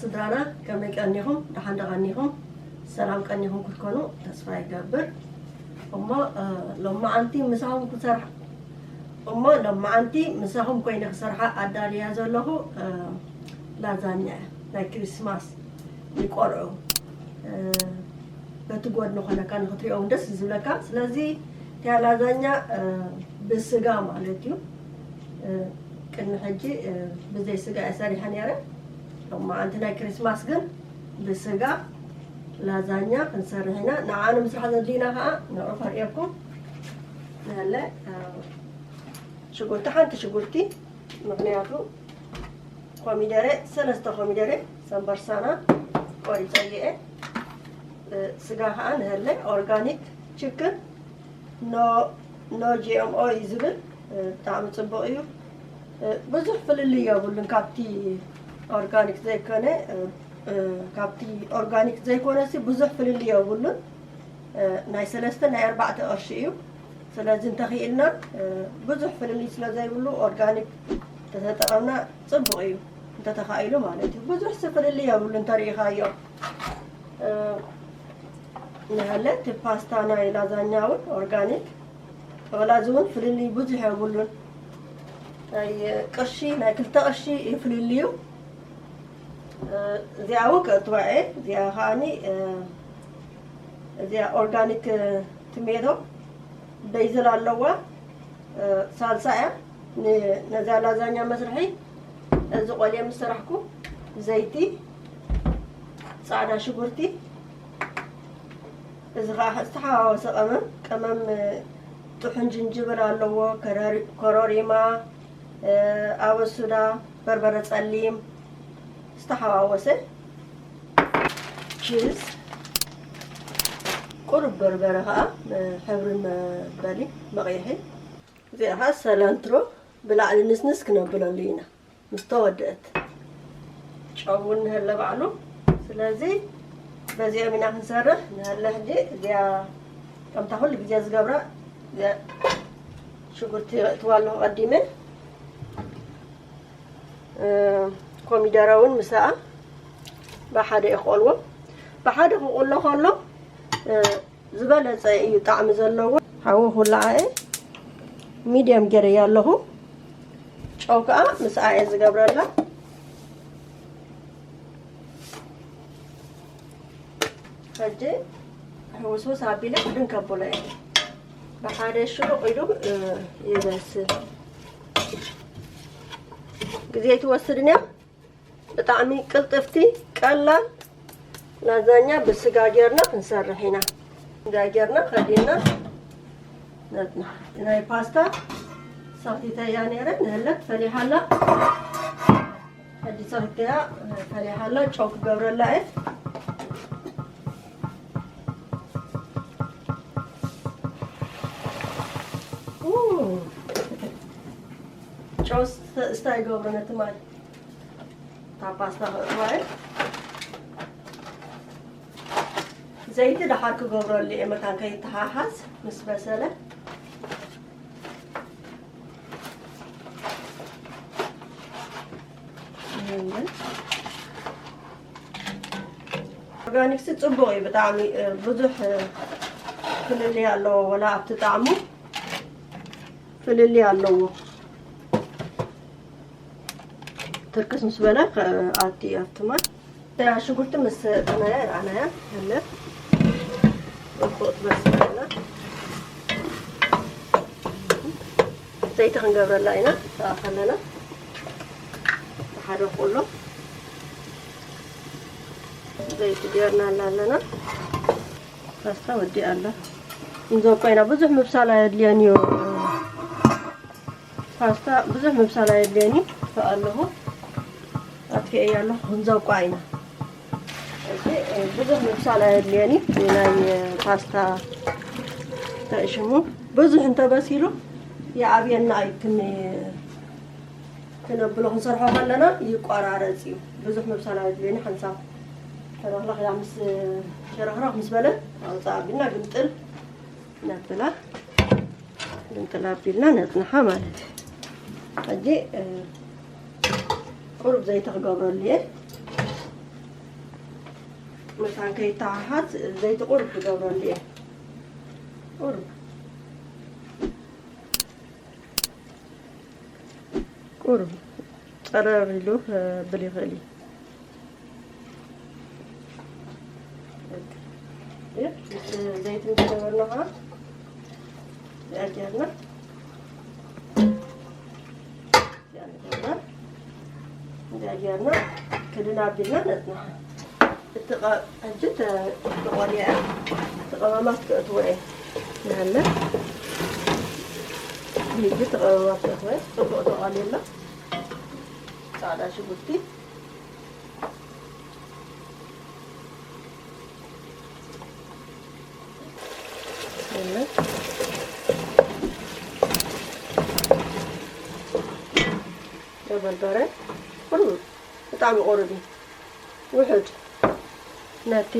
ስድራና ከመይ ቀኒኹም? ደሓን ዶ ቀኒኹም? ሰላም ቀኒኹም ክትኮኑ ተስፋ ይገብር። እሞ፣ እ፣ ሎማዓንቲ ምሳኹም ክሰርሕ፣ እሞ ሎማዓንቲ ምሳኹም ኮይነ ክሰርሓ ኣዳልያ ዘለኹ፣ እ፣ ላዛኛ እያ። ናይ ክሪስማስ ንቆልዑ፣ እ፣ በቲ ጎድኒ ኮነካ ንኽትሪኦም ደስ ዝብለካ። ስለዚ እቲያ ላዛኛ፣ እ፣ ብስጋ ማለት እዩ። እ፣ ቅድሚ ሕጂ፣ እ፣ ብዘይ ስጋ እየ ሰሪሐ ነይረ። ሎማዓንቲ ናይ ክሪስማስ ግን ብስጋ ላዛኛ ክንሰርሕ ኢና። ንዓ ንምስራሕ ዘድልዩና ከዓ ንዑ ከርእየኩም። ንሀለ፣ እ፣ ሽጉርቲ፣ ሓንቲ ሽጉርቲ፣ ምኽንያቱ ኮሚደረ፣ ሰለስተ ኮሚደረ ሰምበርሳና ቆሪፀ እየ። እ፣ ስጋ ከዓ ንሀለ ኦርጋኒክ ችክን፣ ኖ፣ ኖ ጂ ኤም ኦ እዩ ዝብል። እ፣ ብጣዕሚ ፅቡቅ እዩ። እ፣ ብዙሕ ፍልልይ የብሉን ካብቲ ኦርጋኒክ ዘይኮነ። እ፣ እ፣ ካብቲ ኦርጋኒክ ዘይኮነ ሲ ብዙሕ ፍልልይ የብሉን። እ፣ ናይ ሰለስተ ናይ ኣርባዕተ ቅርሺ እዩ። ስለዚ እንተኽኢልና፣ እ፣ ብዙሕ ፍልልይ ስለ ዘይብሉ ኦርጋኒክ እንተተጠቐምና ፅቡቅ እዩ፣ እንተተኻኢሉ ማለት እዩ። ብዙሕ ሲ ፍልልይ የብሉ እንተሪኢኻዮ። እ፣ ንሃለ እቲ ፓስታ ናይ ላዛኛ እውን ኦርጋኒክ፣ ወላ እዚ እውን ፍልልይ ብዙሕ የብሉን። ናይ ቅርሺ፣ ናይ ክልተ ቅርሺ እዩ ፍልልዩ። እ፣ እዚኣ እውን ከእትዋ እየ። እዚኣ ከዓኒ፣ እ፣ እዚኣ ኦርጋኒክ ቲሜቶ በይዝል ኣለዋ። እ፣ ሳልሳ እያ። ን-፣ ነዛ ላዛኛ መስርሒ እዚ ቆልየ ምስ ሰራሕኩ ዘይቲ፣ ፃዕዳ ሽጉርቲ፣ እዚ ከዓ ዝተሓዋወሰ ቀመም፣ ቀመም፣ እ፣ ጥሑን ጅንጅብል ኣለዎ፣ ከረሪ-፣ ኮሮሪማ፣ እ፣ ኣበሱዳ፣ በርበረ ጸሊም ዝተሓዋወሰ፣ ቺዝ፣ ቁሩብ በርበረ ከዓ፣ እ፣ ሕብሪ መበሊ መቕይሒ። እዚኣ ከዓ ሰላንትሮ ብላዕሊ ንስንስ ክነብለሉ ኢና ምስ ተወደአት። ጨው እውን ንሀለ ባዕሉ። ስለዚ በዚኦም ኢና ክንሰርሕ ንሀለ። ሕጂ እዚኣ ከምታ ኩሉ ግዜ ዝገብራ፣ እዚኣ ሽጉርቲ የእትዋ ኣለኹ ቀዲመ። እ፣ ኮሚደረ እውን ምስኣ ብሓደ እየ ክቆልዎ። ብሓደ ክቁሎ ከሎ፣ እ፣ ዝበለጸ እዩ ጣዕሚ ዘለዎ። ሓዊ ክውላዓ እየ። ሚድየም ገይረያ ኣለኹ። ጨው ከዓ ምስኣ እየ ዝገብረላ። ሕጂ ሕውስውስ ኣቢለ ክድን ከብሎ እየ። ብሓደ ሽሩቕ ኢሉ፣ እ፣ ይበስል። ግዜ ትወስድን እያ። ብጣዕሚ ቅልጥፍቲ፣ ቀላል ላዛኛ ብስጋ ጌርና ክንሰርሕ ኢና። ስጋ ጌርና ከዲና ነትና ናይ ፓስታ ሰኺተያ ነይረ፣ ንህለት ፈሊሓላ። ሕጂ ሰኺተያ ፈሊሓላ፣ ጨው ክገብረላ እየ። ኡ፣ ጨው ስተ-፣ ስታይ ገብሮ ነቲ ማይ። እታ ፓስታ ከእትዋ እየ። ዘይቲ ደሓር ክገብረሉ እየ፣ መታን ከይተሓሓዝ ምስ በሰለ። ኦርጋኒክስ ጽቡቕ እዩ ብጣዕሚ፣ እ፣ ብዙሕ፣ እ፣ ፍልልይ ኣለዎ፣ ወላ ኣብቲ ጣዕሙ ፍልልይ ኣለዎ። ትርክስ ምስ በለ፣ ከ-፣ ኣቲ ኣብቲ ማይ። እታ ሽጉርቲ ምስ ጥናያ ርኣናያ፣ ሃለ። ጽቡቕ ትበስል ኣላ። ዘይቲ ክንገብረላ ኢና፣ ተኣኸለና። ሓደ ቁሎ ዘይቲ ጌርናላ ኣለና። ፓስታ ወዲኣ ኣላ። እንዘቆ ኢና፣ ብዙሕ ምብሳል ኣየድልዮን እዩ። ፓስታ ብዙሕ ምብሳል ኣየድልዮን እዩ። ኣለኹ፣ ኣጥፊኤያ ኣለኹ። ክንዘቋ ኢና። እዚ፣ እ፣ ብዙሕ ምብሳል ኣየድልዮን እዩ። ናይ ፓስታ ተእሽሙ ብዙሕ እንተበሲሉ ይኣብየና እዩ። ክን-፣ ክነብሎ ክንሰርሖ ከለና ይቆራረጽ እዩ። ብዙሕ ምብሳል ኣየድልዮን እዩ። ሓንሳብ ተረኽረኽ ኢላ ምስ ሸረኽረኽ ምስ በለ ኣውፅኣ ኣቢልና ግምጥል ነብላ። ግምጥል ኣቢልና ነጽንሓ ማለት እዩ። ሕጂ፣ እ፣ ቁሩብ ዘይቲ ክገብረሉ እየ። መታን ከይተሓሓዝ ዘይቲ ቁሩብ ክገብረሉ እየ። ቁሩብ፣ ቁሩብ ጸረር ኢሉ ክብል ይኽእል እዩ። እየ፣ ምስ ዘይቲ ምስ ገበርና ኸዓ እዚኣ ጌርና፣ እዚኣ ጌርና፣ እዚኣ ጌርና ክድን ኣቢልና ነጽንሓ። እቲ ቀ-፣ ሕጂ ተ-፣ ተቖሊዐ፣ እቲ ቀመማት ክእትዎ እየ። ንሃለ። ሕጂ እቲ ቀመማት ክእትዎ እየ። ጽቡቕ ተቖልዩ ኣሎ። ጻዕዳ ሽጉርቲ። የለ። በርበረ። ኩሉ ብጣዕሚ ቁሩብ እዩ። ውሑድ። ነቲ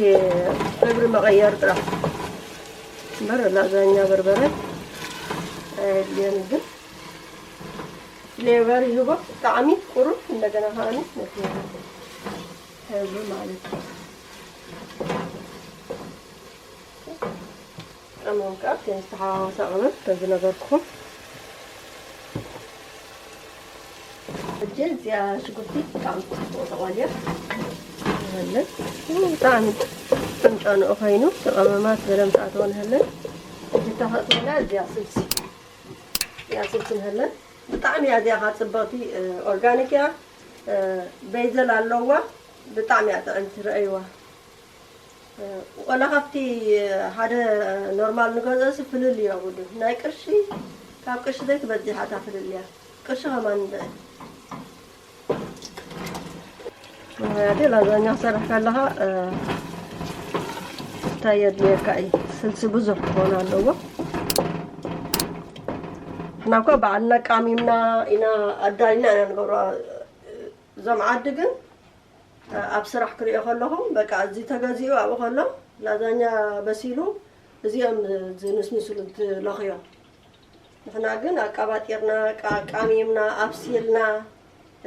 ሕብሪ መቐየር ጥራሕ። እምበር ላዛኛ በርበረ ኣየድልዮን፣ ግን ፍሌቨር ይህቦ፣ ጣዕሚ ቁሩብ፣ እንደገና ከኣኒ ነቲ ሕብሪ ማለት እዩ። ቀመም ከኣ ኣብቲ ዝተሓዋወሰ ቀመም ከም ዝነገርኩኹም። ሕጂ እዚኣ ሽጉርቲ ብጣዕሚ ጽቡቕ ተቖልያ። ይበልዕ። ብጣዕሚ ጥንጨንኡ ኮይኑ፣ እቲ ቀመማት ገለ ምስ ኣተወ ንህለን። ሕጂ እታ ከእትወላ እዚኣ ስልሲ። እዚኣ ስልሲ ንህለን። ብጣዕሚ እያ እዚኣ ኻብ ጽብቕቲ፣ እ፣ ኦርጋኒክ እያ። እ፣ ቤዘል ኣለዋ። ብጣዕሚ እያ ጥዕምቲ፣ ረኣይዋ። ወላ ካብቲ ሓደ ኖርማል ንገዝኦሲ ፍልልይ የብሉን። ናይ ቅርሺ፣ ካብ ቅርሺ ዘይትበዝሕ እታ ፍልልያ። ቅርሺ ከማን እንድዒ። ምኽንያቱ ላዛኛ ክሰርሕ ከለኻ፣ እ፣ እንታይ የድልየካ እዩ? ስልሲ ብዙሕ ክኾን ኣለዎ። ንሕና እኮ ባዕልና ቃሚምና ኢና ኣዳሊና ኢና ንገብሮ። እዞም ዓዲ ግን ኣብ ስራሕ ክሪኦ ከለኹ፣ በቃ፣ እዚ ተገዚኡ ኣብኡ ከሎ፣ ላዛኛ በሲሉ፣ እዚኦም ዝንስንስሉ እንትለኽዮ። ንሕና ግን ኣቃባጢርና፣ ቃ-፣ ቃሚምና፣ ኣብሲልና፣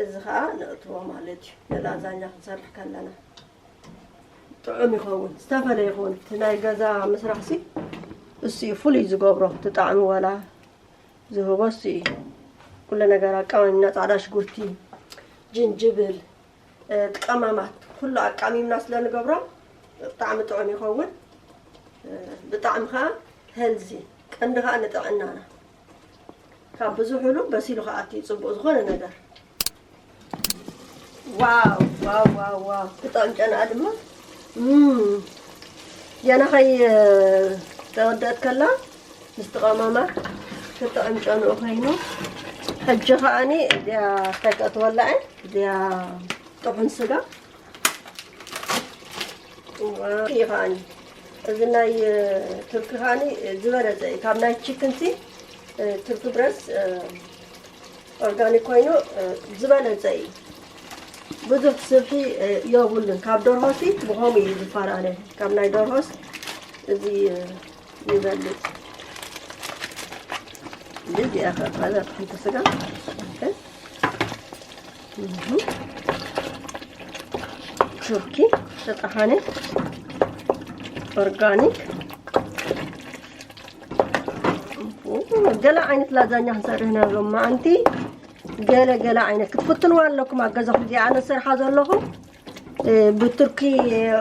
እዚ ኸኣ ነእትዎ ማለት እዩ። ንላዛኛ ክንሰርሕ ከለና ጥዑም ይኸውን፣ ዝተፈለየ ይኸውን። እቲ ናይ ገዛ ምስራሕሲ እሱ እዩ ፍሉይ ዝገብሮ፣ እቲ ጣዕሚ ዋላ ዝህቦ እሱ እዩ። ኩሉ ነገር ኣቃሚምና፣ ጻዕዳ ሽጉርቲ፣ ጅንጅብል፣ እ፣ ቀመማት ኩሉ ኣቃሚምና ስለ ንገብሮ ብጣዕሚ ጥዑም ይኸውን። እ፣ ብጣዕሚ ኸኣ ሄልዚ፣ ቀንዲ ኸኣ ንጥዕናና። ካብ ብዙሕ ኢሉ በሲሉ ክኣቱ እዩ ጽቡቕ ዝኾነ ነገር። ዋው፣ ዋው፣ ዋው፣ ዋው። ክጥዕም ጨናኣ ድማ፣ እም፣ ገና ኸይ ተወደአት ከላ ምስቲ ቀመማ ክጥዕም ጨንኡ ኸይኑ። ሕጂ ኸኣኒ እዚኣ እንታይ ከእትወላ እየ? እዚኣ ጥሑን ስጋ። ዋው፣ እዩ ኸኣኒ። እዚ ናይ፣ እ፣ ቱርኪ ኸኣኒ ዝበለጸ እዩ። ካብ ናይ ቺክንሲ፣ እ፣ ቱርኪ ብረስ፣ እ፣ ኦርጋኒክ ኮይኑ፣ እ፣ ዝበለጸ እዩ። ብዙሕ ስብሒ፣ እ፣ የብሉን። ካብ ደርሆሲ ብኸምኡ እዩ ዝፈላለ። ካብ ናይ ደርሆስ እዚ፣ እ፣ ይበልጽ። እዚኣ ከ፣ ቃዛ ሓንቲ ስጋ። ኦኬ። እህ። ቱርኪ ተጣሓነ ኦርጋኒክ። ገለ ዓይነት ላዛኛ ክንሰርሕ ኢና ሎም መዓንቲ። ገለ ገለ ዓይነት ክትፍትንዋ ኣለኩም ኣብ ገዛኹም። እዚኣ ኣነ ዝሰርሓ ዘለኹ፣ እ፣ ብቱርኪ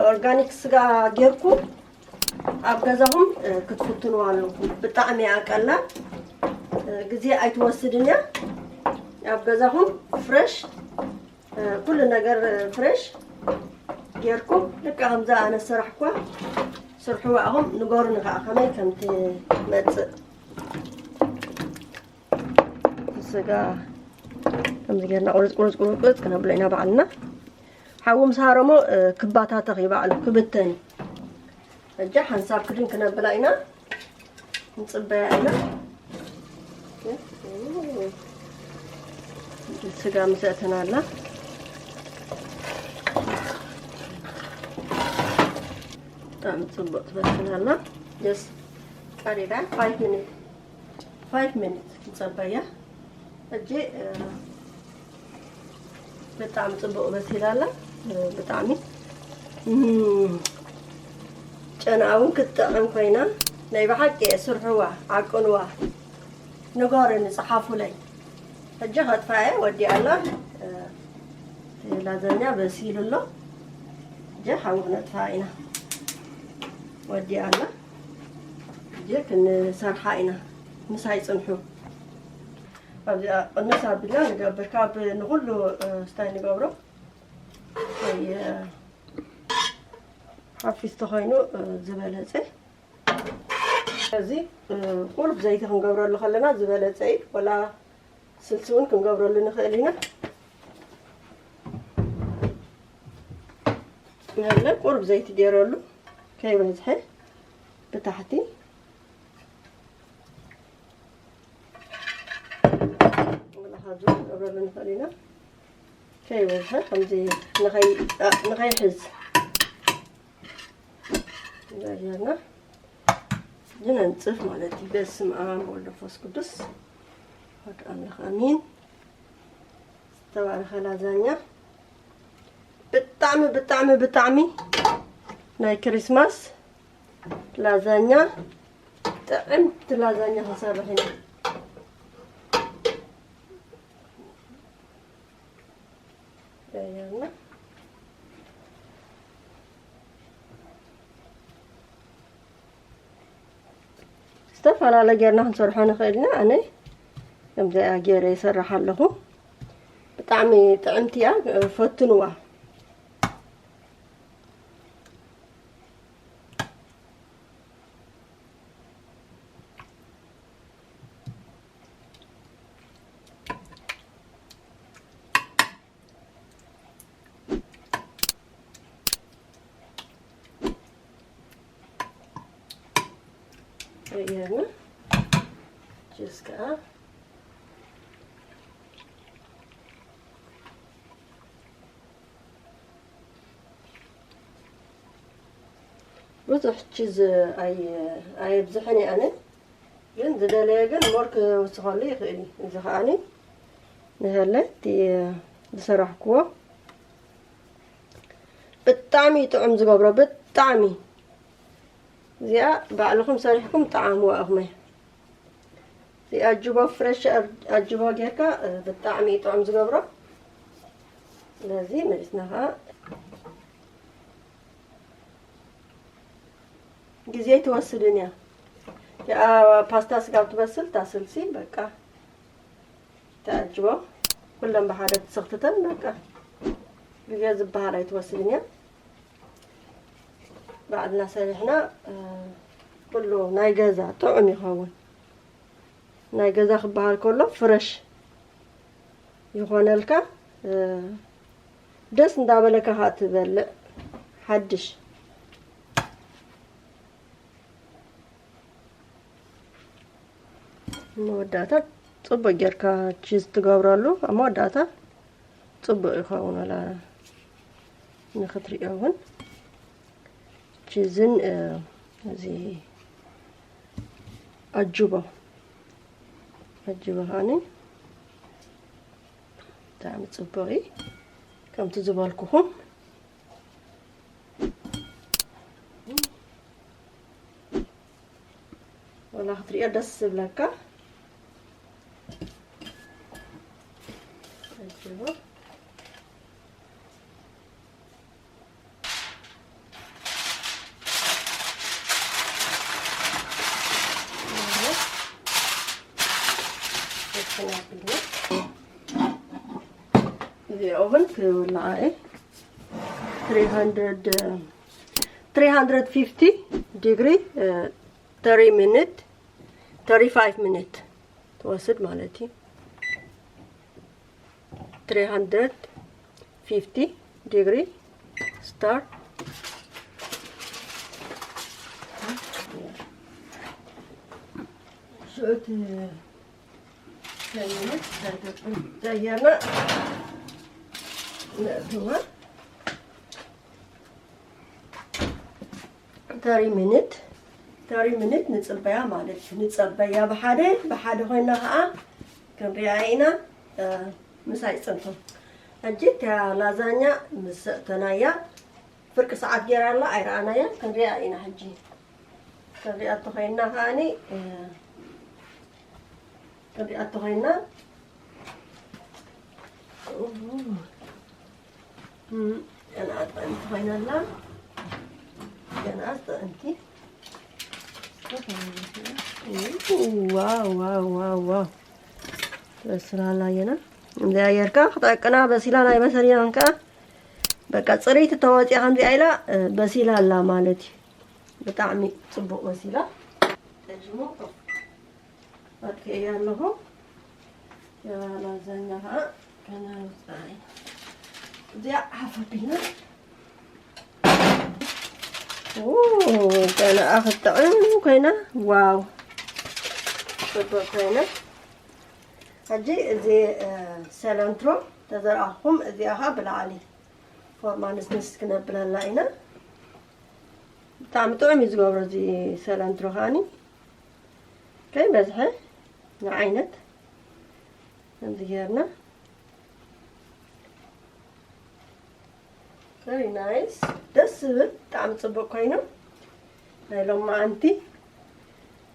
ኦርጋኒክ ስጋ ጌርኩ ኣብ ገዛኹም፣ እ፣ ክትፍትንዋ ኣለኩም። ብጣዕሚ እያ ቀላል፣ እ፣ ግዜ ኣይትወስድን እያ። ኣብ ገዛኹም ፍሬሽ፣ እ፣ ኩሉ ነገር፣ እ፣ ፍሬሽ ጌርኩም ልክዕ ከምዛ ኣነ ዝሰራሕኩዋ ስርሕዋ ኢኹም። ንገሩኒ ከዓ ከመይ ከም ትመጽእ። ስጋ ከምዚ ጌርና ቁርጽ ቁርጽ ቁርጽ ቁርጽ ክነብሎ ኢና ባዕልና። ሓዊ ምስ ሃረሞ፣ እ፣ ክባታተኽ እዩ ባዕሉ፣ ክብተን እዩ። ሕጂ ሓንሳብ ክድን ክነብላ ኢና፣ ንጽበያ ኢና። ስጋ ምስ ኣእተናላ ብጣዕሚ ጽቡቕ ትበስል ኣላ። ጀስ ቀሪባ ፋይቭ ሚኒት፣ ፋይቭ ሚኒት ንጸበያ። ሕጂ፣ እ፣ ብጣዕሚ ጽቡቕ በሲላ ኣላ። እ፣ ብጣዕሚ፣ እም፣ ጨናኣ እውን ክትጥዕም ኮይና፣ ናይ ብሓቂ እየ፣ ስርሕዋ፣ ዓቅንዋ፣ ንገሩኒ፣ ጸሓፉለይ። ሕጂ ከጥፋ እየ፣ ወዲኣ ኣላ። እ፣ ላዛኛ በሲሉ ኣሎ። ሕጂ ሓዊ ክነጥፋ ኢና። ወዲኣ ኣላ። ሕጂ ክንሰርሓ ኢና። ምሳይ ጽንሑ። ኣብዚኣ ቅንስ ኣቢልና ንገብር። ካብ ንኹሉ፣ እ፣ ስታይ ንገብሮ። ወይ፣ እ፣ ሓፊስ ተኾይኑ፣ እ፣ ዝበለጸ። እዚ፣ እ፣ ቁሩብ ዘይቲ ክንገብረሉ ከለና ዝበለጸ እዩ። ወላ ስልሲ እውን ክንገብረሉ ንኽእል ኢና። ያለ ቁሩብ ዘይቲ ገይረሉ ከይበዝሐ ብታሕቲ። ወላ ካብዚ እውን ክንገብረሉ ንኽእል ኢና። ከይበዝሐ ከምዚ ንኸይ-፣ እ፣ ንኸይሕዝ። ዛያና ዝነንጽፍ ማለት እዩ። በስመ ኣብ ወወልድ ወመንፈስ ቅዱስ፣ ኣሐዱ ኣምላኽ ኣሜን። ዝተባረኸ ላዛኛ። ብጣዕሚ፣ ብጣዕሚ፣ ብጣዕሚ ናይ ክሪስማስ ላዛኛ፣ ጥዕምቲ ላዛኛ ክንሰርሕ ኢና። ዛያና። ዝተፈላለየ ጌርና ክንሰርሖ ንኽእል ኢና። ኣነ ከምዚኣ ገይረ ይሰርሕ ኣለኹ። ብጣዕሚ ጥዕምቲ እያ፣ ፈትንዋ። ቀየርና። ችስ ከኣ ብዙሕ ቺዝ ኣይ-፣ ኣየብዝሕን እየ ኣነ። ግን ዝደለየ ግን ሞር ክውስኸሉ ይኽእል እዩ። እዚ ከኣኒ ንሀለ እቲ ዝሰራሕክዎ ብጣዕሚ እዩ ጥዑም ዝገብሮ፣ ብጣዕሚ። እዚኣ ባዕልኹም ሰሪሕኩም ጠዓምዋ ኢኹም። እዚ ኣጅቦ ፍረሽ ኣር-፣ ኣጅቦ ጌርካ፣ እ፣ ብጣዕሚ እዩ ጥዑም ዝገብሮ። ስለዚ መሊስና ኸዓ ግዜ ኣይትወስድን እያ። እቲኣ ፓስታ ስጋብ ትበስል፣ እታ ስልሲ በቃ ተኣጅቦ ኩለን ብሓደ ትስኽትተን በቃ ግዜ ዝበሃል ኣይትወስድን እያ። ባዕልና ሰሪሕና፣ እ፣ ኩሉ ናይ ገዛ ጥዑም ይኸውን። ናይ ገዛ ክበሃል ከሎ ፍረሽ ይኾነልካ፣ እ፣ ደስ እንዳበለካ ኸዓ ትበልዕ ሓድሽ። መወዳእታ ጽቡቅ ጌርካ ቺዝ ትገብረሉ፣ ኣብ መወዳእታ ጽቡቅ ይኸውን። ወላ ንኽትሪኦ እውን ቺዝን፣ እ፣ እዚ ኣጅቦ፣ ኣጅቦ ከዓኒ ብጣዕሚ ጽቡቅ እዩ። ከምቲ ዝበልኩኹም ወላ ክትሪኦ ደስ ዝብለካ። እዚ ኦቨን ክውልዓ እየ። Three hundred, uh, three hundred fifty degree, uh, thirty minute, thirty-five minute ትወስድ ማለት እዩ። Three hundred fifty degree start. ሽዑ እቲ ቀይነት ቀይርና ነእትዋ። Thirty minute፣ thirty minute ንጽበያ ማለት እዩ። ንጸበያ ብሓደ፣ ብሓደ ኮይና ኸዓ ክንሪኣ ኢና፣ እ፣ ምሳይ ጽንሑ። ሕጂ እታ ላዛኛ ምስ ሰእተናያ ፍርቂ ሰዓት ጌራ ኣላ ኣይረኣናያን። ክንሪኣ ኢና ሕጂ። ክንሪኣ ተኾይንና ከኣኒ፣ እ፣ ክንሪኣ ተኾይንና። ኡ፣ እ፣ ገና ጥዕምቲ ኮይና ኣላ። ገና ጥዕምቲ። ኡ፣ ዋው፣ ዋው፣ ዋው፣ ዋው። በስላ ኣላ የና። እንዚኣ ጌርካ ክትዕቅና በሲላ ናይ በሰልያን ከኣ በቃ ጽርይቲ ተወጽያ ከምዚኣ ኢላ፣ እ፣ በሲላ ኣላ ማለት እዩ። ብጣዕሚ ጽቡቕ በሲላ። ሕጂ እሞ ኮፍ ኣጥፊኤያ ኣለኹ። ላዛኛ ከዓ ከነውፅኣ ኢና። እዚኣ ሓፍ ኣቢልና። ኡ፣ ገና ክትጥዕም ኮይና። ዋው፣ ጽቡቕ ኮይና። ሕጂ እዚ፣ እ፣ ሰለንትሮ ተዘርኣኹም፣ እዚኣ ከዓ ብላዕሊ ፎርማ ንስንስ ክነብለላ ኢና። ብጣዕሚ ጥዑም እዩ ዝገብሮ እዚ ሰለንትሮ ከዓኒ። ከይበዝሐ ንዓይነት ከምዚ ጌርና። Very nice። ደስ ዝብል፣ ብጣዕሚ ጽቡቕ ኮይኑ። ናይ ሎማዓንቲ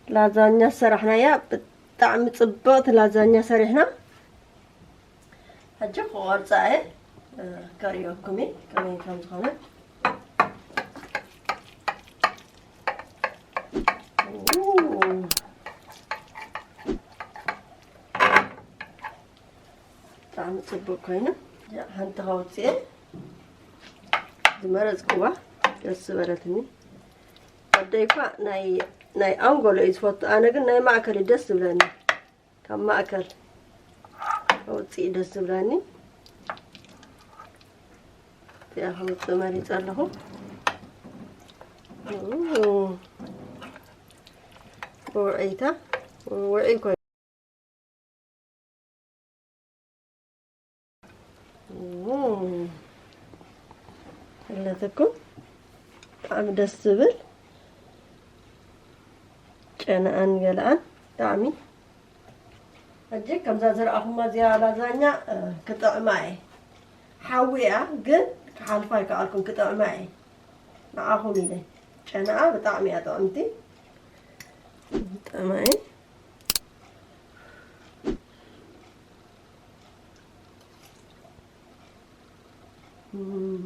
ላዛኛ ሰራሕናያ፣ ብጣዕሚ ጽብቕቲ ላዛኛ ሰሪሕና። ሕጂ ክቆርጻ እየ፣ እ፣ ከርእየኩም እየ ከመይ ከም ዝኾነ። ኡ፣ ብጣዕሚ ጽቡቕ ኮይኑ። ያ፣ ሓንቲ ከውጽኤ ዝመረጽክዋ ደስ ዝበለትኒ። ኣደይ እኳ ናይ፣ ናይ ኣንጎሎ እዩ ዝፈቱ፣ ኣነ ግን ናይ ማእከል እዩ ደስ ዝብለኒ። ካብ ማእከል ከውፅእ ደስ ዝብለኒ። እዚኣ ከውፅእ መሪፀ ኣለኹ። ኡ፣ ውዕይታ፣ ውዕይ ኮይ-፣ ኡ፣ ኣለትኩም ብጣዕሚ ደስ ዝብል ጨነኣን ገለኣን ብጣዕሚ። ሕጂ ከምዛ ዝረኣኹማ እዚኣ ላዛኛ፣ እ፣ ክጥዕማ እየ። ሓዊ እያ ግን ክሓልፋ ኣይከኣልኩን፣ ክጥዕማ እየ። ንዓኹም ኢለ። ጨነኣ ብጣዕሚ እያ ጥዕምቲ። ክጥዕማ እየ። እም።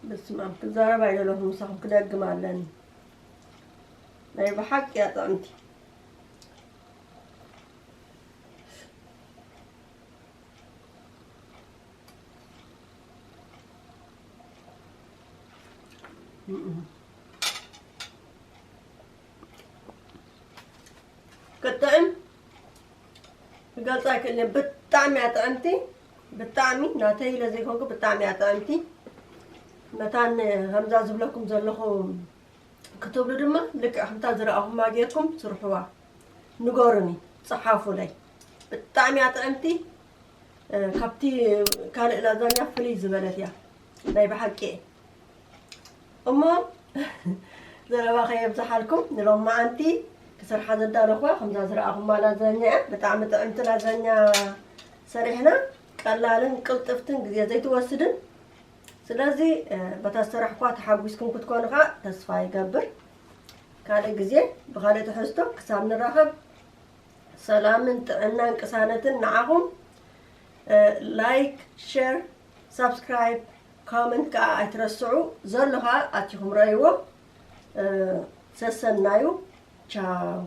በስመ ኣብ፣ ክዛረብ ኣይደለኹን፣ ምሳኹም ክደግም ኣለኒ። ናይ ብሓቂ እያ ጥዕምቲ። እም። ክጥዕም ክገልጻ ኣይክእልን። ብጣዕሚ እያ ጥዕምቲ። ብጣዕሚ ናተይ ኢለ ዘይኮንኩ ብጣዕሚ እያ ጥዕምቲ። መታን ከምዛ ዝብለኩም ዘለኹ ክትብሉ ድማ ልክዕ ከምታ ዝረኣኹማ ጌርኩም ስርሕዋ። ንገሩኒ፣ ጸሓፉለይ። ብጣዕሚ እያ ጥዕምቲ። እ፣ ካብቲ ካልእ ላዛኛ ፍልይ ዝበለት እያ። ናይ ብሓቂ። እሞ ዘረባ ከየብዝሓልኩም፣ ንሎማዓንቲ ክሰርሓ ዘዳለኹዋ ከምዛ ዝረኣኹማ ላዛኛ እያ። ብጣዕሚ ጥዕምቲ ላዛኛ ሰሪሕና፣ ቀላልን ቅልጥፍትን ግዜ ዘይትወስድን። ስለዚ፣ እ፣ በታ ዝሰራሕኩዋ ተሓጒስኩም ክትኮኑ ኸኣ ተስፋ ይገብር። ካልእ ግዜ ብኻልእ ትሕዝቶ ክሳብ ንራኸብ፣ ሰላምን ጥዕናን ቅሳነትን ንዓኹም። እ፣ ላይክ፣ ሼር፣ ሳብስክራይብ፣ ኮመንት ከኣ ኣይትረስዑ። ዘሎ ከኣ ኣቲኹም ረእይዎ። እ፣ ሰሰናዩ። ቻው።